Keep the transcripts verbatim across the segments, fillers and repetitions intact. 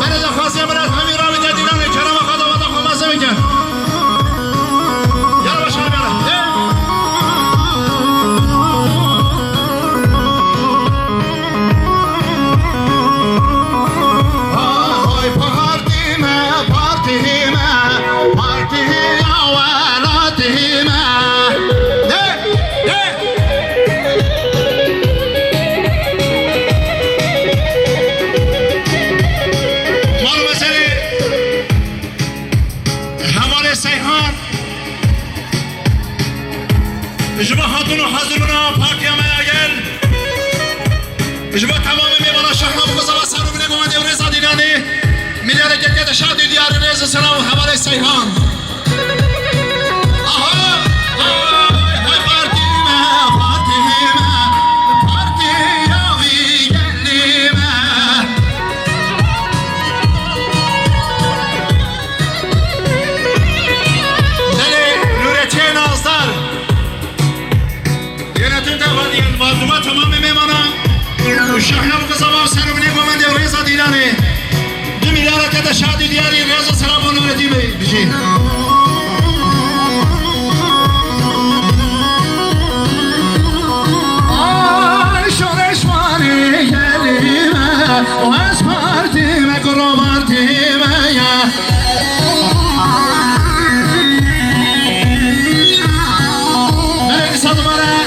Belê daxwazê min ez hemî rawî te dîlanê kerema xwe daweta xwe mezin bikin. Yala baş hemî yala. Ê! Hay partî me, partî me, partî ya welatî me. Ê! Ê! Mal meselê hevalê Seyhan, ji bo hatûn û hazirûna partiya me ya gel, ji bo temamê mêvana şahna bi xwe zava ser û binê govendê û rêza dîlanê, milli hereketê de şad û diyarê rêz û selam hevalê Seyhan. Aha! Ay, ay, partî me, partî me, partiya wî gelî me. Belê, Nûretiyê Nazdar. Yönetim de var diyen mazluma tamamê mêmana. Şahna bu kısa var, ser binê govendê rêza dîlanê. Di milyara kete şad û diyarî rêz û selam bo Nûretîn Bey bijî. Ay şoreşvanê gelî me, o ez partî me, kuro partî me ya. Belê dîsa dubare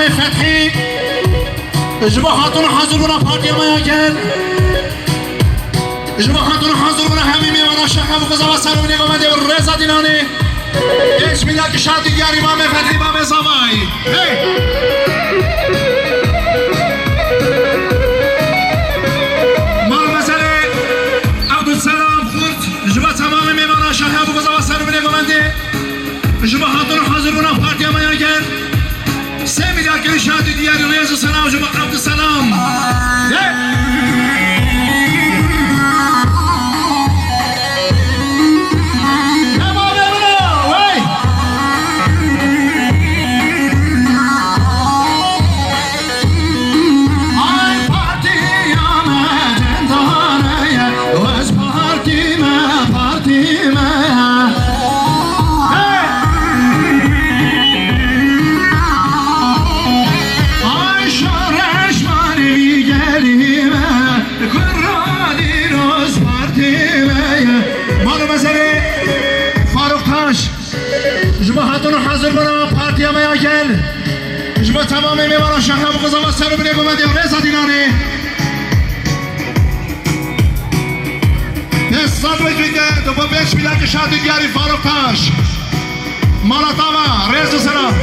Fethî, ji bo hatûn hazir bûna partiya me ya gel. Ji bo hatûn hazir bûna hemî mêvana şexe bi qizava ser û binê govendê bi rêza dînanê. Pênc mîlyar kişatî diyarî Mamê Fethî, Mamê Zavay. Hey! Mal meselê Abdulselam Kurt, ji bo temamê mêvana şexe bi qizava ser û binê govendê. Ji bo hatûn hazir bûna partiya me ya gel. Sê mîlyar kişatî diyarî rêz û selam ji bo Abdulselam. Ye. Tamam, emine, wey. Ay partiya me cendane ye, wez partî me, partî me. Hey! Ay şoreş manevî gelî me, kurra dîroz partî me ye. Mala meselê Faruk Taş. Ji bo hatûn û hazir bûna partiya me ya gel. Ji bo temamê mêvana şexe bi qizava ser û binê govendê rêza dînanê. Dest sed wekî te, di bo pênc mîlyar kişatî diyarî Faruk Taş. Mala tava, rêz û selam.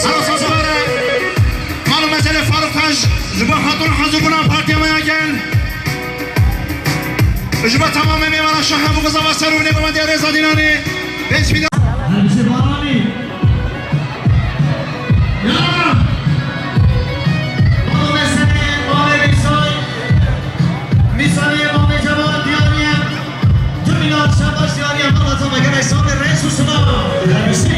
Sağ ol, sağ ol. Mal û meselê Faruk Taş, ji bo hatûn hazir bûna partiya me ya gel. Ji bo temamê mêvana şexe bi qizava ser û binê govendê rêza dînanê. Pênc mîlyar. Her biçe baranî. Ya! Balo mesele, bale Mîsay. Mîsanê bale Cevat diyariye. Cumîla şabaş diyariye. Bala tama gerek sağ rêz û sima. Her biçe.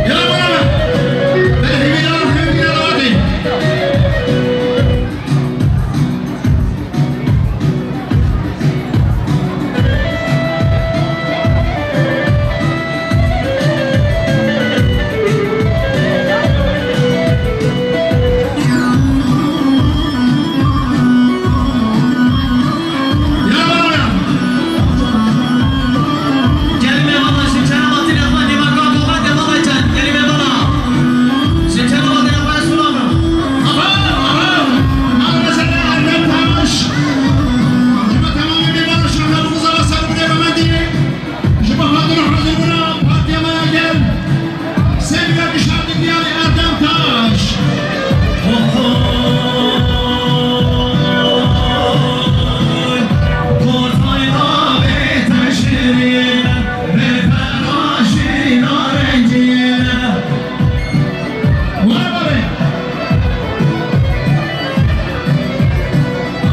Ya bala. Ben hemî de, hemî de rahatî. Ji bo hatin û hazir bûna partiya me ya gel. Sê mîlyar kişandin diyarê Erdem Taş. Ohoy, portayla bê teşirîn, bê peraşîna rengîn. Were bare.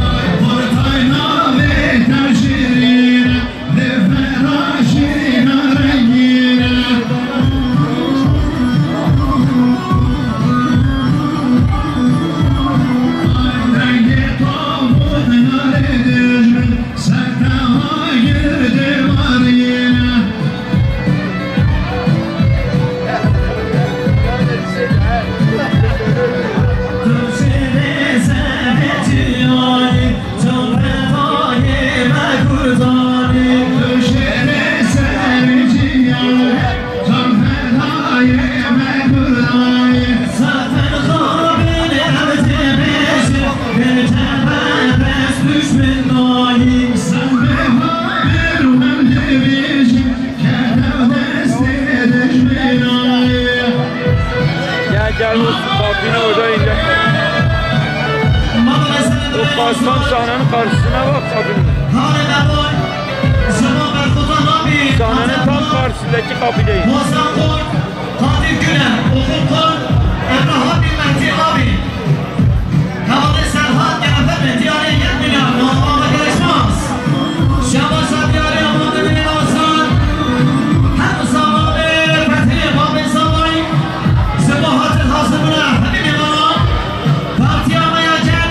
Ay, portayla bê teşirîn. Gel, gel, o kabine orada ince. O kastan sahnenin karşısına bak, kabine. Sahnenin tam karşısındaki kabineyi. Fatih Güler, Oğul Kol, Emrah abi, Mehdi abi. Hevalê Serhat, Cafer ve diyarê yek milyar, normal karışmaz. Şabaşa diyarê Aman Demir Hasan. Her zaman Fethî Babê Zavay. Ji bo hatin hazir bûna hemî mêvanan. Partiya me ya gel.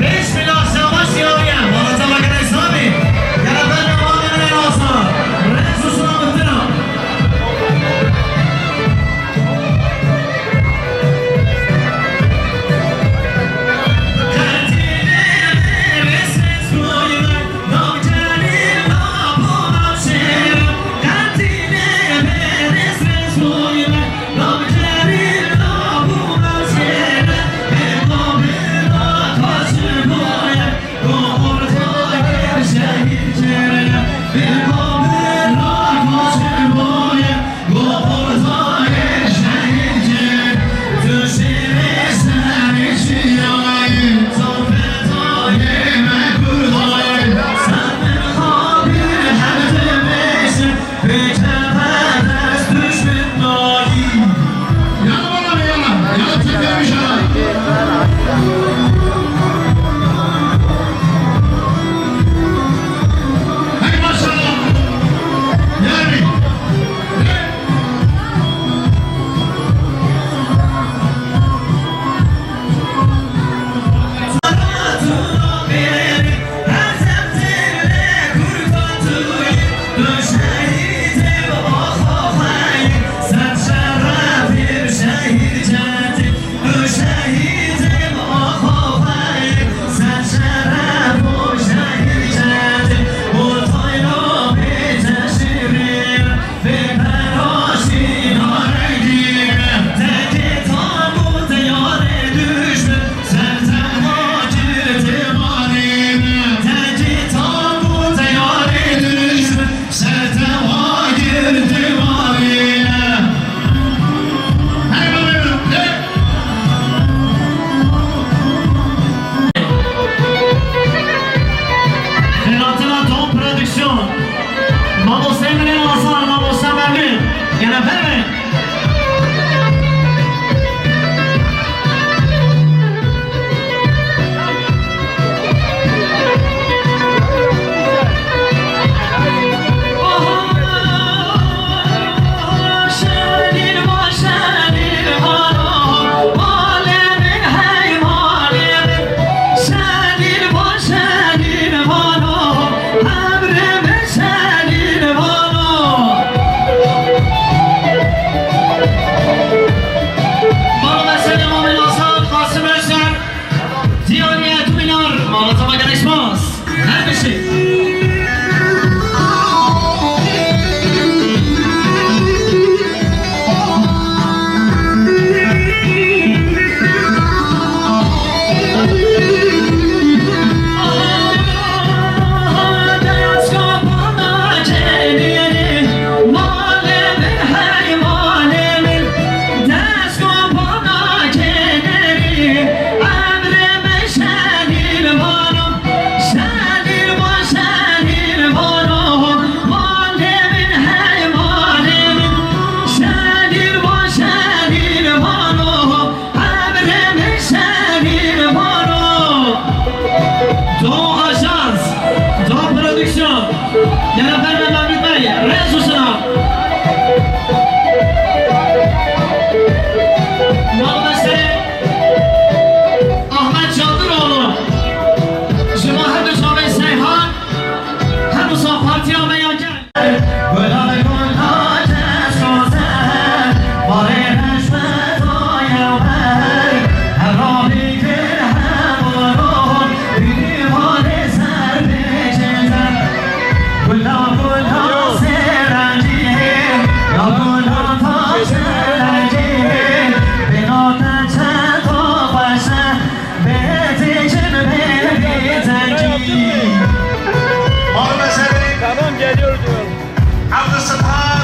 Pênc milyar şabaş diyarê. Wala tema Gel efendim. Mala me serê Mamê Nazan, Qasim Özer, Diyariye Tuminar, mala te me gelek spas. Her bişî. Doğu Ajans, Doğu Prodüksiyon, Yarafer ve Mevlüt Bey, Resul Sınav. Mağdaseri Ahmet Çaldıroğlu, Cuma Hırdı Çavê Seyhan, Hemûsan Partiya me ya gel. Tamam, geliyoruz. Abdülsittar.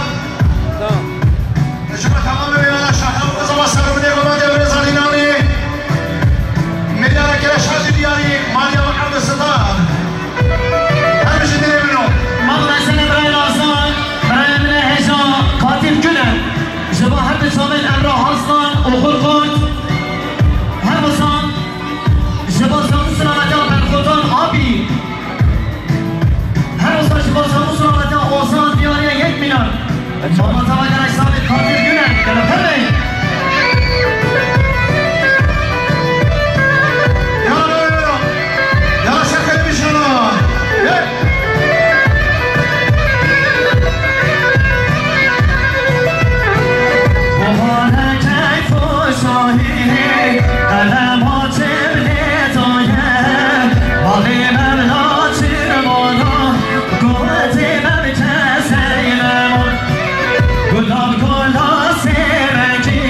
Tamam. Ji bo temamê wênana şaxew qizava serûnê Mehmet Emre Zalînanê, milyara kere şaşî diyarî Meryem Abdülsittar. Her bijî dilê min o. Mexlesene birayê Nazan, birayê min e hêja Katil Gülen. Ji bo her du çavên Emrah Aslan û Xurxurt. Her wisa ji bo Samû Silaveta Berxotan Abî. Her wisa ji bo Samû Silaveta Ozan diyariya yek mîlan. Mama tava gerek sabit Kadir Güler. Gel efendim. Ya, ya, ya. Ya, şaka bir şey var. Hey. Mubarek ay Şahî, qelema çêv lê daye, bavê mevla çirmana, gotê mevke seyleman. Gulan gula sêrengî,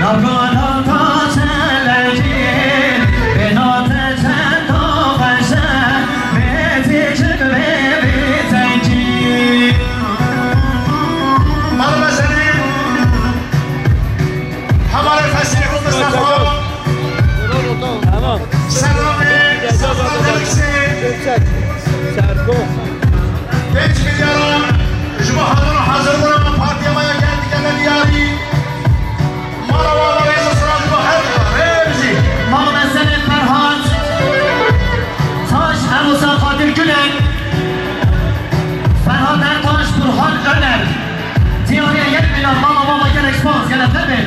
nav gula ta çelengî, bêna te çenda xweş e, bê têcik bê bê tengî. Mala me serê. Hevalê Fesîlê Mustafa. Tamam. Selamê Safra Derksê. Yüksek. Sergo. Pênc milyaran ji bo hazir û hazir bûna partiya me ya gel dikene diyarî. Mala we ava rêz û silav ji bo her rê bijî. Mala me serê Ferhat Taş, Elosa Kadir Gülen, Ferhat Ertaş, Burhan Öner. Diyariya yek mîlan mala we ava gelek spas, gelek tebê.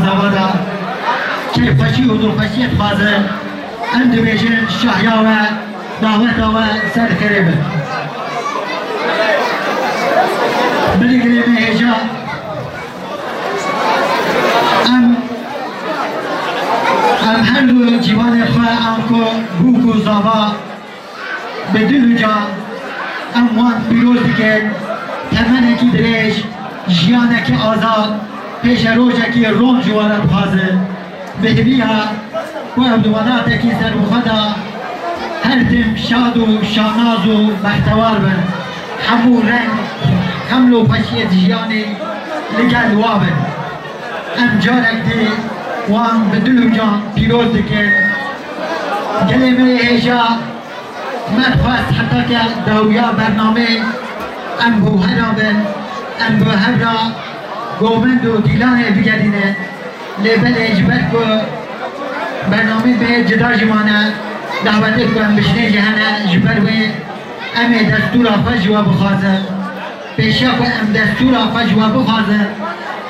Zava de kêfxweşî û dilxweşiyê dixwazin. Em dibêjin şahiya we, daweta we ser xêrê be. Binigirê me hêja. Em, em her du cîwanê xwe anku bûk û zava bi dil û can em wan pîroz dikin. Temenekî dirêj, jiyanekî azad, pêşerojekî ron ji we re dixwazin. Bi hêviya ku ev di welatekî serbixwe de her tim şad û şanaz û bextewar bin. Hemû reng, heml û xweşiyê di jiyanê li gel wa bin. Em carek dî wan bi dil û can pîroz dikin. Gelê me yê hêja me dixwest heta ke dawiya bernamê em bi hev re bin, em bi hev re govend û dîlanê bigerînin. Lê belê ji ber ku bernamê bê cida ji mane, dawetê ku em bişinê jî hene, ji ber wê em ê destûra xwe ji we bixwazin. Pêşiya ku em destûra xwe ji we bixwazin,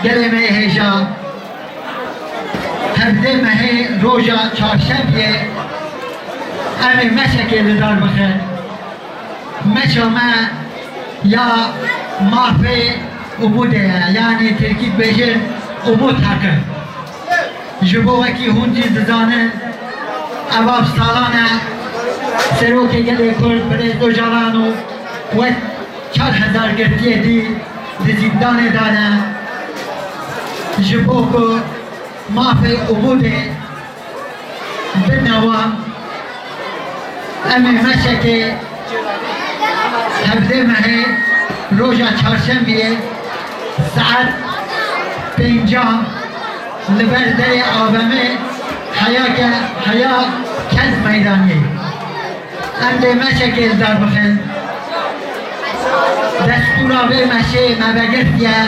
gelê me yê hêja, hevdeh mehê roja çarşembiyê em ê meşekê li dar bixin. Meşa me ya mafê Umudê ye, yanî tirkî dibêjin Umut Hakkı. Ji bo wekî hûn jî dizanin, ev av salan e, Serokê Gelê Kurd Birêz Ocalan û wek çar hezar girtiyê dî di zîndanê de ne. Ji bo ku mafê Umudê bidine wan, em ê meşekê hevdeh mehê roja çarşembiyê saet pêncan li ber derê A V M'ê heya ke-, heya Kez Meydaniyê. Em dê meşekê li dar bixin. Destûra vê meşê me vegirtiye.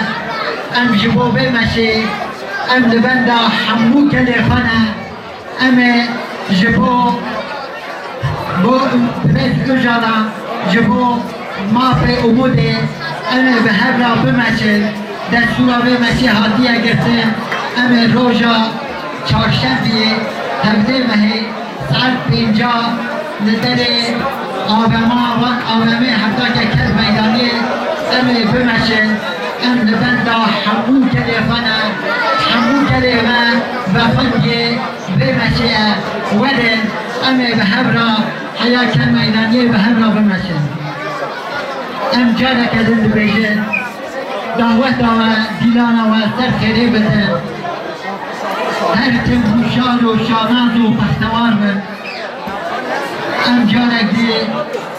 Em ji bo vê meşê, em li benda hemû gelê xwe ne. Em ê ji bo, bo Birêz Ocalan, ji bo mafê Umudê, em ê bi hev re bimeşin. Destûra vê meşê hatiye girtin. Em ê roja çarşembiyê, hevdeh mehê, saet pênca li derê A V M, van A V M'ê heta ke Kez Meydaniyê em ê bimeşin. Em li benda hemû gelê xwe ne, hemû gelê me vefengê vê meşê ye. Werin em ê bi hev re heya Kez Meydaniyê bi hev re bimeşin. Em careke din dibêjin, daweta we, dîlana we ser xêrê bidin. Her tim hûşyar û şanaz û bextewar bin. Em carek dî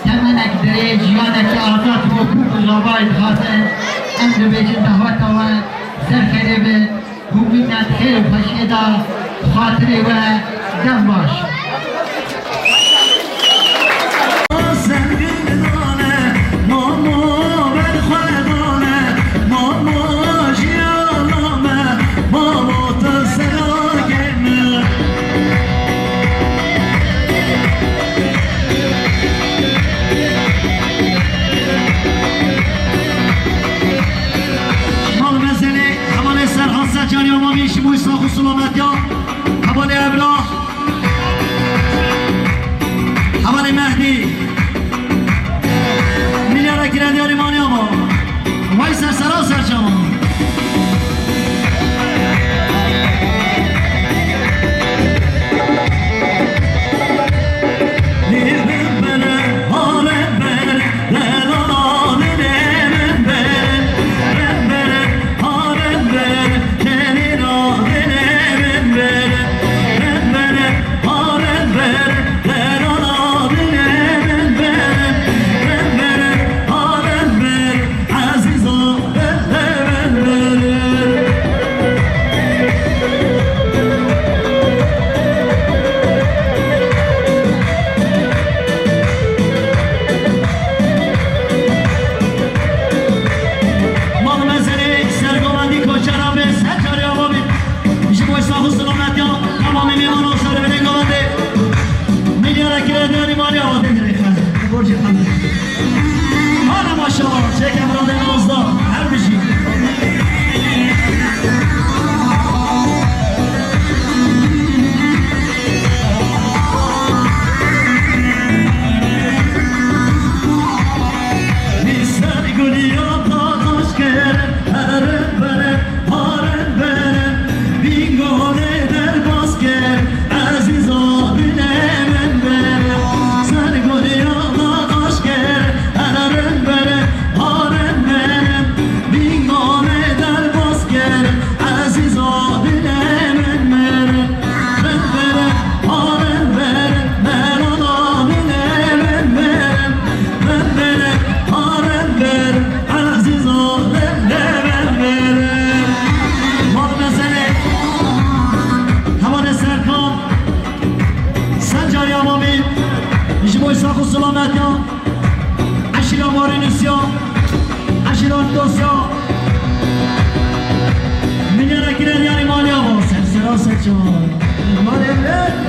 temenek dirêj, jiyanekî azad bo bûk û zavayê dixwazin. Em dibêjin daweta we ser xêrê bin. Hûn mînet xêr û xweşiyê de xatirê we, dem baş. Mal mezelê, hevalê Serhan Secanî û Mamî ji bo sax û silametiya. Hevalê Emrah. Hevalê Mehdî. Milyara girendiyarî mane ama. Vay ser sera ser çaman. Meta, Eşîra Marînusya, Eşîra Dosya, Milyara Kireryarî Malya Vo, Sersera Seçar. Malê min.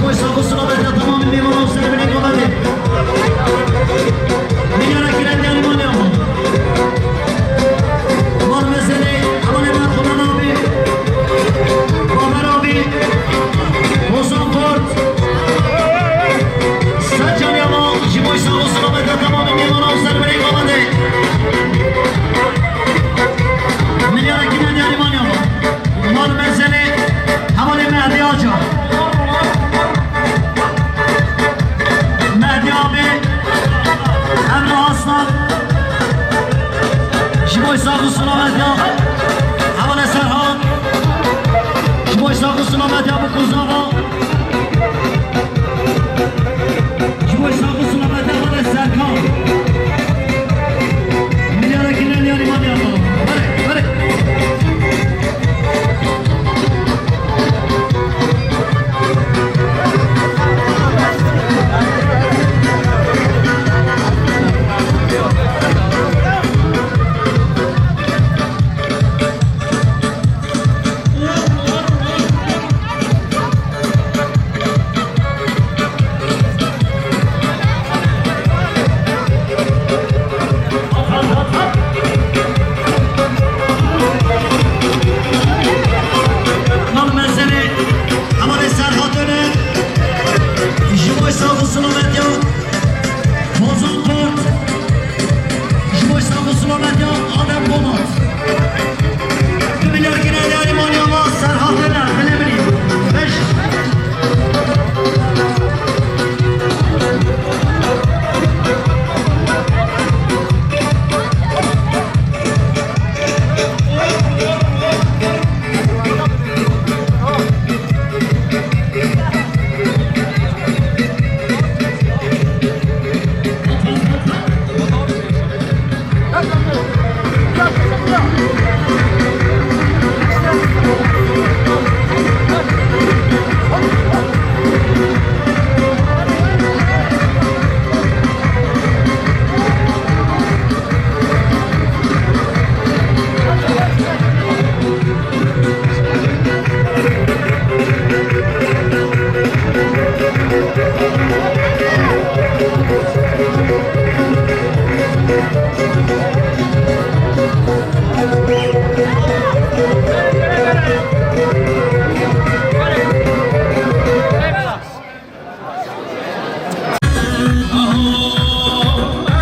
Sax û selamet ya tamamê mêvanan û serberê Gamedê. Milyara kirev ya Limanya. Mal mezelê hevalê me Xudan abî, Baber abî, Hozan Kurt, Sercan ya ma ji bo sax û selamet ya tamamê mêvanan û serberê Gamedê. Milyara kirev ya Limanya. Mal mezelê hevalê Mehdi Acar. Mehdi abi, Emre Aslan, ji bo sax û selamet ya hevalê Serhat, ji bo sax û selamet ya Bikuzava. Ji bo sax û selamet hevalê Serkan. Milyara kirev ya Limanya. Were, were. Mal mezelê hevalê Serhatê ne. Ji bo sax û selamet ya Hozan Kurt. Ji bo sax û selamet ya Adem Polat. Du milyar kirev ya Limanya ma Serhatê ne, bilê min î. Beş.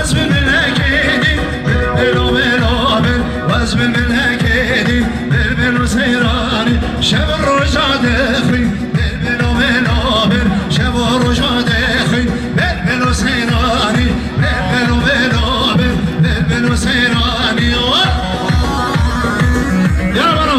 Ez bi milekê dî, belo, belo, bel, ez bi milekê dî, bel, belo, seyranî, şev roja dexwîn, bel, belo, belo, bel, şev roja dexwîn, bel, belo, seyranî, bel, belo, belo, bel, bel, belo, seyranî, oh. Ya bana.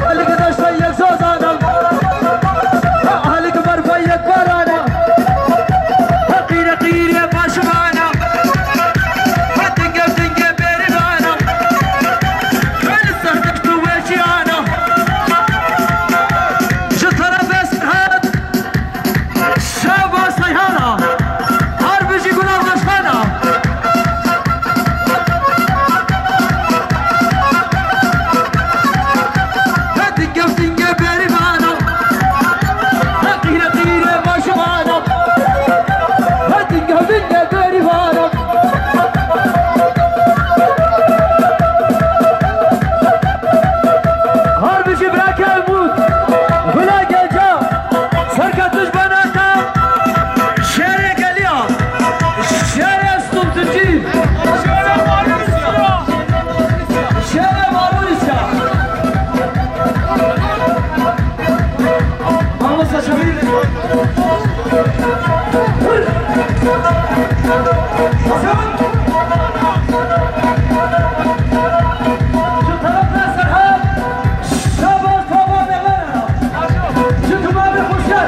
Helik daşa yek zozana, helik berfa yek barana, qîre qîre başmana, dinge dinge beribana, li ser deşt û weşiyana, ji terefê Serhad. Şeva Seyhana, her bijî Gulan Başkana. Hadi gevdinge berîvana, hadi qîre qîre başmana, hadi gevdinge berîvana. Her bijî bira Kelmût, Gula Geca. Serketiş Benata, şerê geliya, şerê Stûmtuncî, şerê Marûnîsya. Mamosta Şemîl. Hasan. Şu tarafta Serhat. Şabas Baba Demir. Ji Tumabê Xweşiyar.